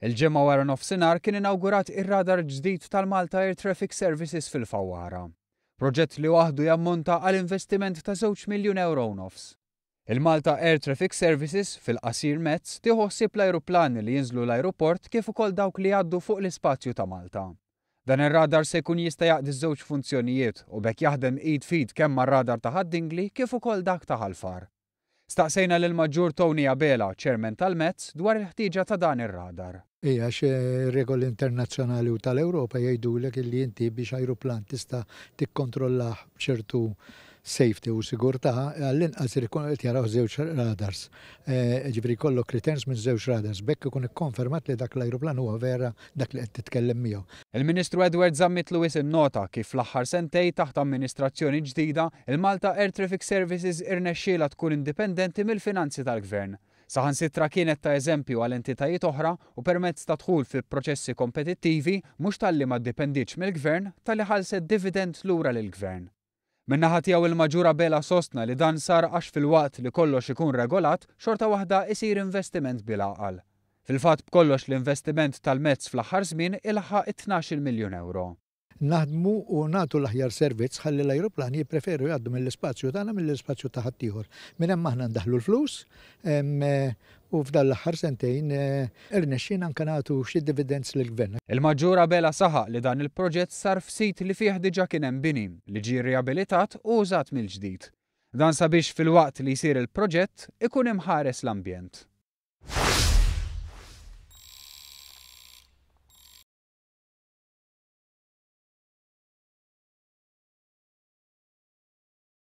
Il-Ġimgħa wara nofsinhar kien inawgurat ir-radar ġdid tal-Malta Air Traffic Services fil-Fawwara. Proġett li waħdu jammonta għal investiment ta' żewġ miljun ewro u nofs. Il-Malta Air Traffic Services, fil-qasir mezz, tieħu ħsieb l-ajruplani li jinżlu l-ajruport kif ukoll dawk li jgħaddu fuq l-ispazju ta' Malta. Dan ir-radar se jkun jista' jaqdi ż-żewġ funzjonijiet u b'hekk jaħdem id f'id kemm mar-radar ta' Ħad-Dingli kif ukoll dak ta' Ħal Far. Staqsejna lill-Maġġur Tony Abela, Chairman tal-METS, dwar il-ħtieġa ta' dan ir-radar. Hi għax ir-regoli internazzjonali u tal-Ewropa jgħidulek illi inti biex ajruplan tista' tikkontrollah b'ċertu safety u sigurtà, għall-inqas irid ikun qed jarawh żewġ radars. Jiġifieri jkollok returns minn żewġ radars. B'hekk ikun ikkonfermat li dak l-ajruplan huwa vera dak li qed titkellem miegħu. Il-Ministru Edward Zammit Lewis innota kif fl-aħħar sentej taħt amministrazzjoni ġdida, il-Malta Air Traffic Services irnexxielha tkun indipendenti mill-finanzi tal-Gvern. Saħansitra kienet ta' eżempju għal entitajiet oħra u permezz ta' dħul fi proċessi kompetittivi mhux talli ma ddipendietx mill-Gvern talli ħallset dividend lura lill-Gvern. Min-naħa tiegħu il-Maġġur Abela sostna li dan sar għax filwaqt li kollox ikun regolat, xorta waħda isir investiment bil-għaqal. Fil-fatt b'kollox l-investiment tal-mezz fl-aħħar żmien ilħaq it-tnax-il miljun ewro. Naħdmu u nagħtu l-aħjar servizz ħalli l-ajruplani jippreferu jgħaddu mill-ispazju tagħna milli l-ispazju ta' ħaddieħor. Minn hemm aħna ndaħħlu l-flus u f'dan l-aħħar sentejn irnexxielna anke nagħtu xi dividends lill-Gvern. Il-Maġġur Abela saħaq li dan il-proġett sar f'sit li fih diġà kien hemm bini li ġie rriabilitat u użat mill-ġdid. Dan sabiex filwaqt li jsir il-proġett, ikun imħares l-ambjent.